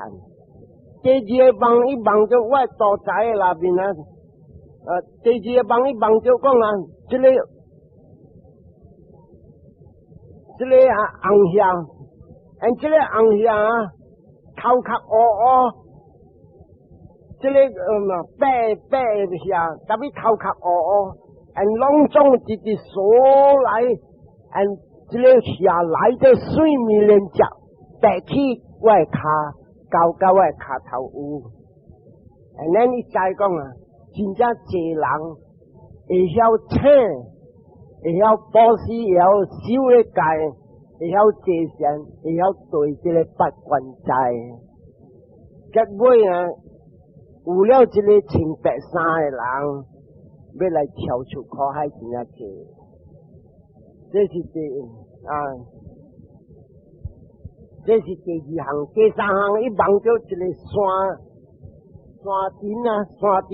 第二个夢伊夢著我大宅的內面啊，第二個夢伊夢著講啊，這个啊紅霞，and 這个紅霞啊，頭殼烏烏，這个白白的霞，特別頭殼烏烏，and 攏總直直索來，and 這个霞來得水面連接，白起我的跤，交到我的跤頭有，and 咱伊知講啊，真正濟人會曉請，會曉布施，會曉修的戒，會曉坐禪，會曉對這个八關齋。結尾啊，有了這个穿白衫的人，欲來跳出苦海真正濟。這是第啊，這是第二項，第三項，伊夢著一个山山頂啊，山頂。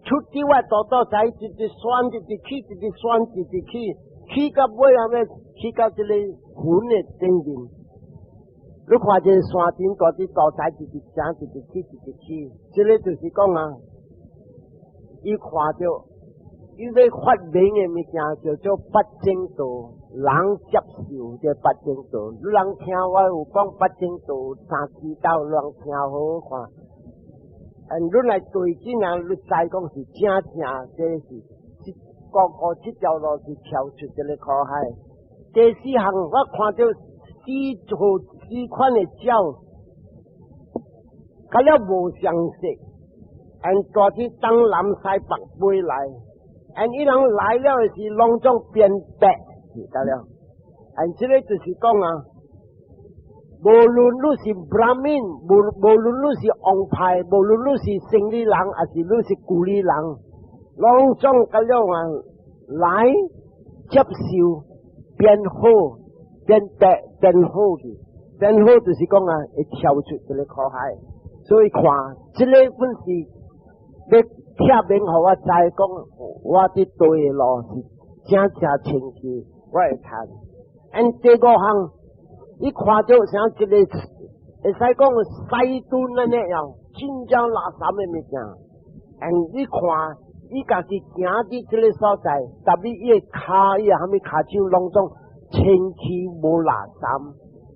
出佇我肚肚仔，一直旋，一直去，一直旋，一直去，去到尾後尾，去到這个雲的頂面。你看這个山頂大啲大仔，一直行，一直去，一直去。這个就是講啊，伊看著伊欲發明的物件叫做八正道，人接受這八正道。你人聽我有講八正道三支道，人聽好好看。嗯，你來對這樣，你知講是正正，這是這個個這條路是跳出這个苦海。第四項，我看著四號四款的鳥，佮了無相識，and 蹛佇東南西北飛來，and 伊人來了的時，攏總變白，得了。and 這个就是講啊，無論你是 Brahmin，無論你是王派，無論你是城裡人，還是你是舊里人，攏總佮了啊來接受變好、變白、變好去，變好就是講啊，會跳出這个苦海。所以看，這个本是欲拆明予我知，講我佇對的路是正正清晰，我會趁。and 第五項，伊看著像一个，會使講西頓按呢樣，真正垃圾的物件。and 你看，伊家己行佇這个所在，特別伊的跤，伊的蝦米跤手攏總清氣無垃圾。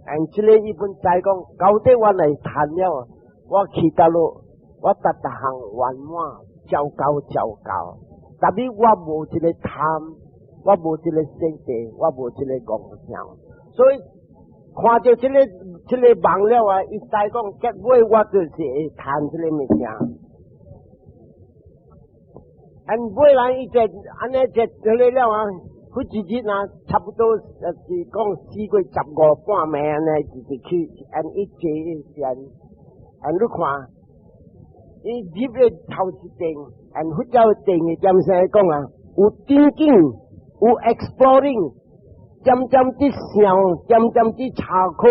and 這个伊本知講，到底我來趁了，我去佗落，我逐逐項圓滿，糟糕糟糕。特別我無這个貪，我無這个性地，我無這个妄想，所以看著這个夢了啊，伊知講結尾我就是會趁這个物件。and 尾來伊就按呢就這个了啊，佢一日啊，差不多是講4月15半暝按呢，直直去，and 伊坐伊禪，and 你看，伊入咧頭一定，and 佛教定的點聲講啊，有 thinking，有 exploring。漸漸佇想，漸漸佇查考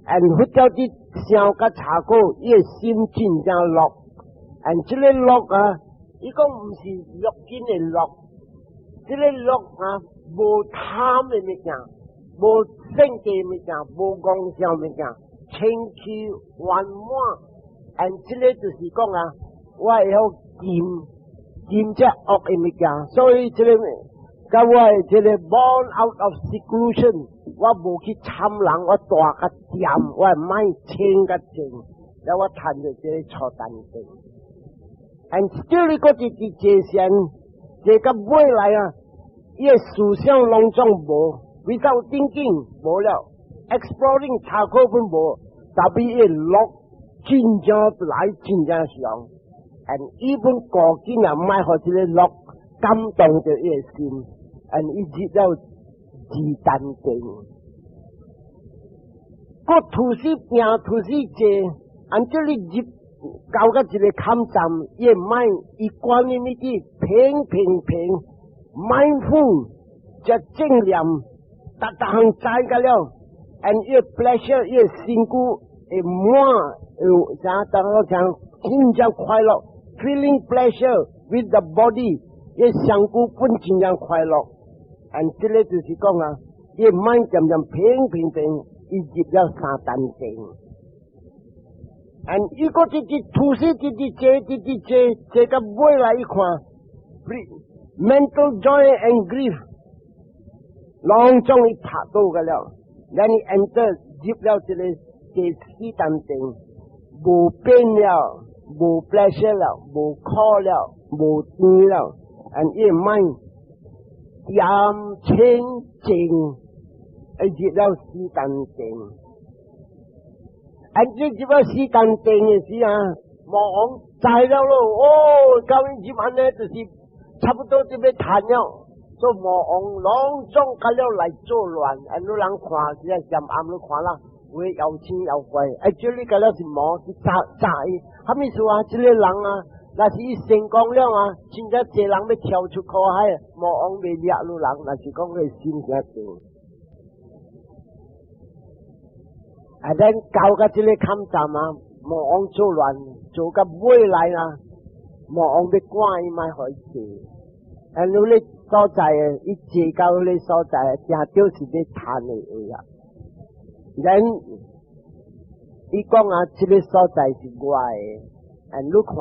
，and 佛教佇想佮查考，伊的心真正樂，and 這个樂啊，伊講毋是欲境的樂，這个樂啊，無貪的物件，無性的物件，無妄想物件，清氣圓滿，and 這个就是講啊，我會曉禁禁這惡的物件，所以這个。佮我的這个 born out of seclusion，我無去參人，我蹛較恬，我mind清較靜，了我趁著這个初禪定。and still 你閣直直坐禪，坐到尾來啊，伊的思想攏總無，without thinking 無了，exploring 查考本無，特別伊的樂。真正來真正上，and even 過境啊，莫予這個樂感動著伊的心，and 伊入了二禪定。閣吐死行吐死坐，按這裡入到個一個坎站，伊的 mind 伊觀音呢啲平平平，mindful 這正念，逐逐項知個了，and 伊 pleasure 伊身軀會滿，有啥當我講真正快樂，feeling pleasure with the body，伊身軀本真正快樂，and 這個就是講啊，伊 mind 漸漸平平平，伊入了三禪定。and 伊閣直直吐死，直直坐，直直坐，坐到尾來伊看，mental joy and grief，攏總伊拍倒個了，然後 enter 入了這個第四禪定，無變了，無 pleasure 了，無苦了，無甜了，and 伊 mind 恬清淨，伊入了四禪定。啊！這入了四禪定的時啊，魔王知了咯，哦，到伊入按呢，就是差不多就欲趁了。所以魔王攏總甲了來作亂，啊！你人看，這個暗暗你看啦，有的妖精妖怪，哎，這裡個了是魔，是詐詐伊，啥物事啊？這個人啊，若是伊成功了啊，真正濟人欲跳出苦海，魔王袂掠你人，若是講伊心誠定。啊，咱到到這個坎站啊，魔王作亂，做到尾來啊，魔王欲趕伊莫予伊坐。啊，你咧所在，伊坐到彼個所在，正著是欲趁的位啊。咱伊講啊，這個所在是我的，啊，你看，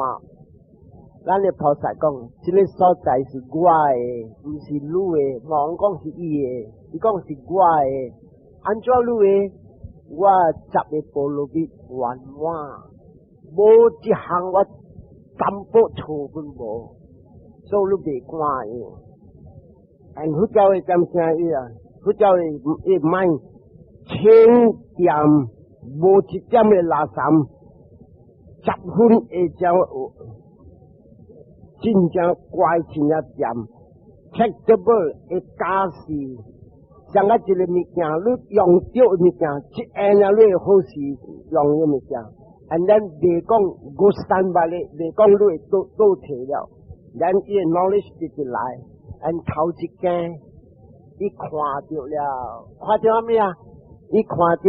咱的菩薩講，這個所在是我的，毋是你的。魔王講是伊的，伊講是我的，按怎你的？我十個波羅蜜圓滿，無一項我淡薄錯本無，所以你袂趕伊。但佛教的點聲伊啊？佛教的伊 mind 清恬，無一點的垃圾，十分會將真正乖，真正恬，tractable 會加持。像啊一個物件，你用著物件，一下爾你會好勢用的物件，and then 袂講五三百咧，袂講你會倒倒退了，咱伊的 knowledge 直直來，and 頭一間，伊看著了，看著啥物啊？伊看著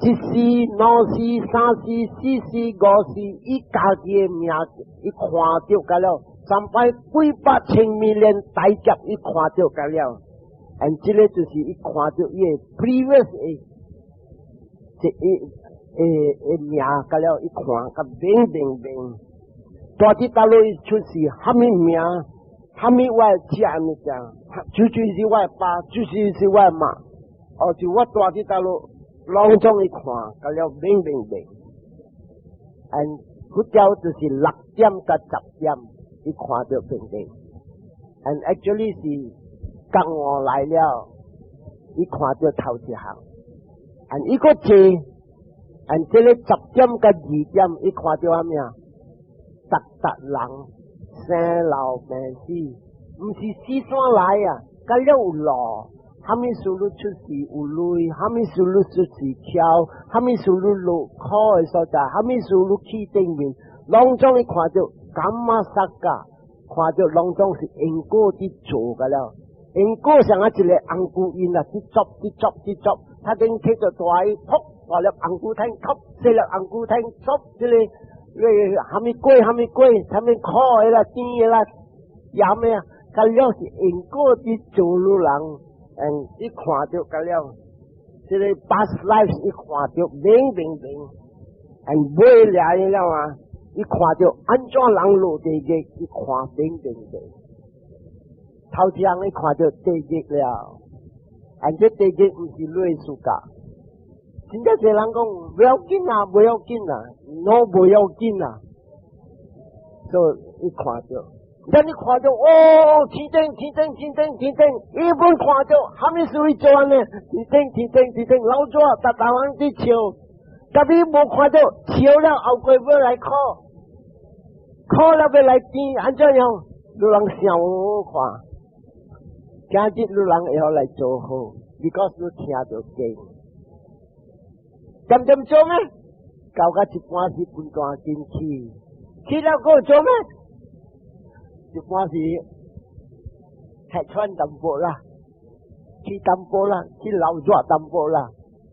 一世、兩世、三世、四世、五世，伊家己的名，伊看著個了，三百幾百千 million 大劫，伊看著個了。and 這個就是伊看著伊的 previous 的這一的名，甲了伊看甲明明明，大佇佗落伊出世，蝦米名，蝦米我食的物件，就就是我的爸，就是我的媽，哦，就我大佇佗落，攏總伊看，甲了明明明。and 佛教就是6點佮10點，伊看著明明。and actually 是覺悟來了，伊看著頭一項，and 伊閣坐，and 這個10點佮2點，伊看著啥物啊？逐逐人生老病死，毋是死山來啊，甲了有路，蝦米事你出世有淚，蝦米事你出世巧，蝦米事你落苦的所在，蝦米事你去頂面，攏總伊看著 kammasacca，看著攏總是因果佇做個了。因果像啊一個紅菇因啊，佇作佇作佇作，他頂摕著大伊，噗，大粒紅菇聽，噗，細粒紅菇聽，噗，這個個蝦米果蝦米果，蝦米苦的啦，甜的啦，鹹的啊，甲了是因果佇做女人，嗯，伊看著甲了，這個 past life 伊看著明明明，嗯，尾來了啊，伊看著按怎人落地獄，伊看明明明。頭一項伊看著地獄了，按這地獄毋是你的世界。真正濟人講不要緊啊，不要緊啊，喏不要緊啊，所以伊看著，咱你看著哦，天頂天頂天頂天頂，伊本看著，蝦米事伊做按呢？天頂天頂天頂，老早逐逐人佇笑，特別無看著笑了後過欲來苦，苦了欲來甜，按怎樣？你人想好看，今日你人會曉來做好，because 你聽著經，點點做咩？搞到一半時分大進去，去了閣做咩？一半時吃穿淡薄啦，去淡薄啦，去流熱淡薄啦，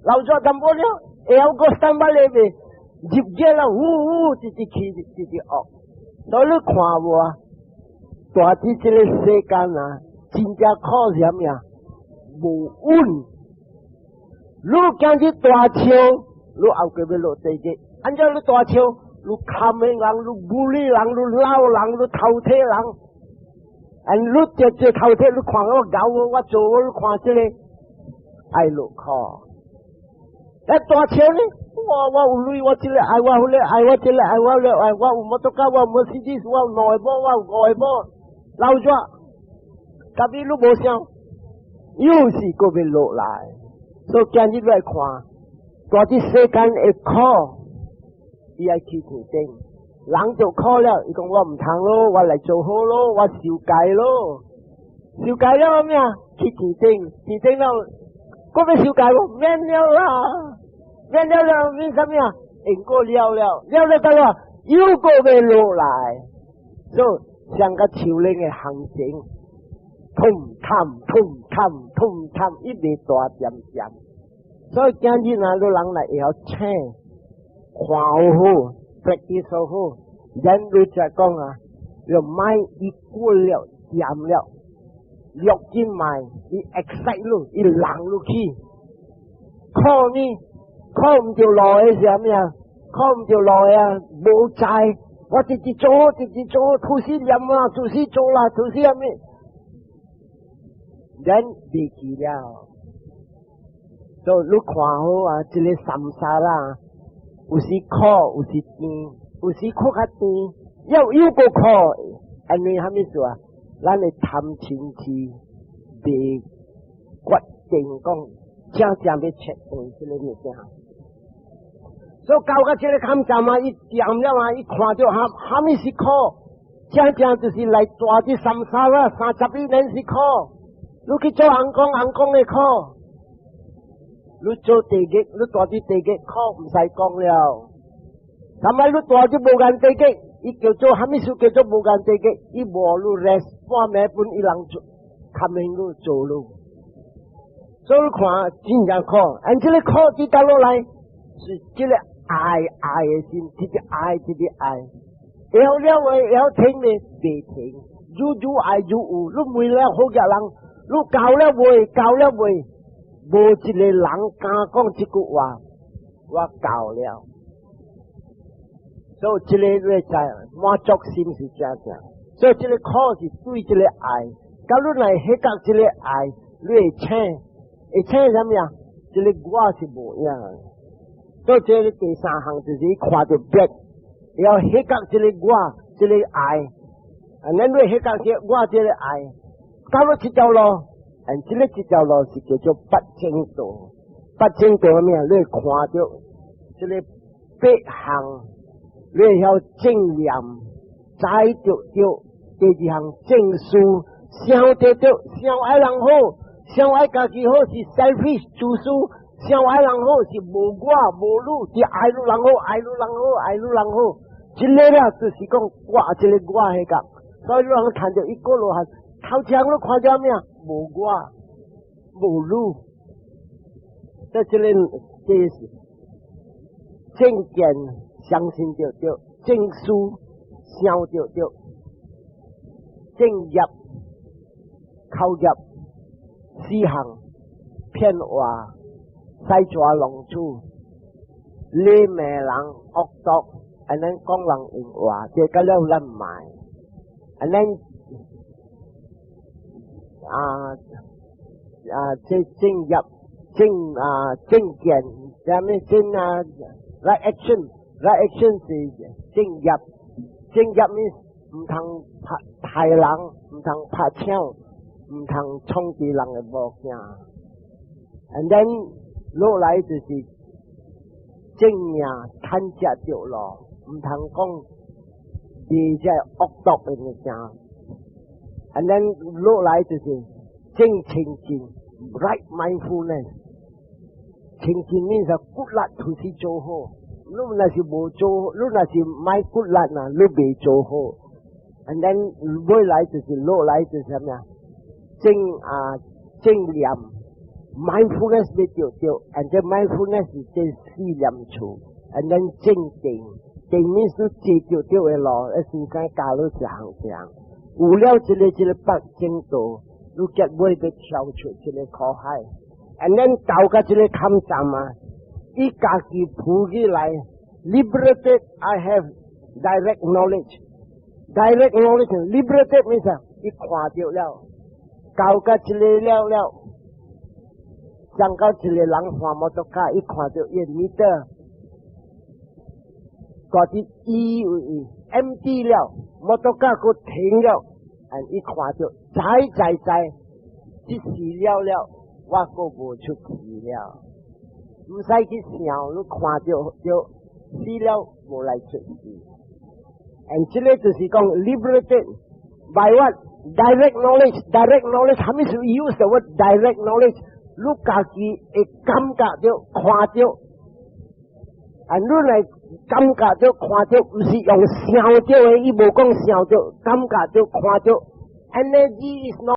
流熱淡薄了，會曉閣三百里未？入熱了，嗚嗚，直直去，直直惡。所以你看無啊？大佇這個世間啊，真正苦是啥物啊？無穩。你今日大笑，你後過欲落地獄。按怎你大笑？你看的人，你無理人，你鬧人，你頭鐵人。啊，你這這頭鐵，你看我𠢕我，我做我，你看這個愛落苦。啊，大笑呢？我我有鐳，我這個愛我，彼個愛我，這個愛我，彼個愛我，有摩托車，我有摩西斯，我有兩個某，我有五個某，老熱，特別你無想，又是閣欲落來，所以今日來看，大佇世間的苦，伊愛去天頂，人就苦了，伊講我毋通咯，我來做好咯，我受戒咯，受戒了咩啊？去天頂，天頂了，閣欲受戒無？免了啦。免了了，免啥物啊？因果了了，了了得了，又閣欲落來，所以像個樹林的行情，痛貪痛貪痛貪，一直大點點。所以今日若你人來會曉請，看好好，practice 好好，人你就講啊，就mind 伊過了，掂了，六進mind，伊 excite 你，伊人入去，苦呢？苦毋著路的是啥物啊？苦毋著路的啊，無知，我直直做，直直做，吐司念啊，吐司做啦，吐司啥物？人袂記了，所以你看好啊，這個 samsara，有時苦，有時甜，有時苦較甜，又又閣苦，因為啥物事啊？咱的貪嗔痴未決定講正正欲切斷這個物件。所以到這個坎站啊，伊掂了啊，伊看著蝦蝦米是苦，正正就是來大佇 samsara，31年是苦。你去做尪公，尪公的苦；你做地獄，你蹛佇地獄苦，毋使講了。咁啊，你蹛佇無間地獄，伊叫做蝦米事叫做無間地獄？伊無你 rest 半暝分，伊人做，看明你做你。所以你看真正苦，按這個苦佇倒落來，是這個愛愛的心，直直愛，直直愛，會曉了會曉停呢？袂停，愈愈愛愈有，你問了好額人，你教了未？教了未？無一個人敢講這句話，我夠了。所以這個你知滿足心是正正，所以這個苦是對這個愛。假如來彼覺這個愛，你會醒，會醒啥物啊？這個我是無影。所以這個第三項就是看著滅，要彼覺這個我，這個愛。啊，咱你彼覺這我這個愛，到了這條路，嗯，這個這條路是叫做八正道。八正道咩？你會看著這個八項，你會曉正念，知著對。第二項正思，想著對，想愛人好，想愛家己好是 selfish 自私，想愛人好是無我無汝，是愛汝人好，愛汝人好，愛汝人好。這個了就是講我這個我彼個，所以你人看著一個羅漢，頭前你看著咩？無我，無汝，這這個這是正見，相信著對，正思想著對，正業、口業、四行騙話、使蛇弄鼠、你罵人惡毒，按呢講人閒話，這個了咱莫，按呢啊啊，這正業正啊正見，啥物正啊？Right action，right action 是正業，正業呢毋通拍害人，毋通拍搶，毋通創治人的物件。And then 落來就是正命趁食著路，毋通講佇這惡毒的物件。And then 落來就是正清淨，right mindfulness。清淨面是骨力就是做好，你若是無做，你若是莫骨力啊，你未做好。And then 尾來就是落來就是啥物啊？正啊正念，mindfulness 欲著著，and then mindfulness 是這四念處，and then 正定，定面是坐著著的路，先生教你一項一項。有了這個八正道，你結尾欲跳出這個苦海。And then 到到這個坎站啊，伊家己浮起來，liberated I have direct knowledge，direct knowledge liberated 咩事？伊看著了，到到這個了了，上到一個人看摩托卡，伊看著伊 meter，嗰啲 E empty 了，摩托卡閣停了，and 伊看著，知知知，這死了了，我閣無出世了，毋使去想，你看著就死了無來出世。And 這個就是講 liberated by what direct knowledge，direct knowledge，啥物是 use the word direct knowledge？你家己會感覺著看著，啊，你來感覺著看著，毋是用想著的，伊無講想著，感覺著看著，energy is not。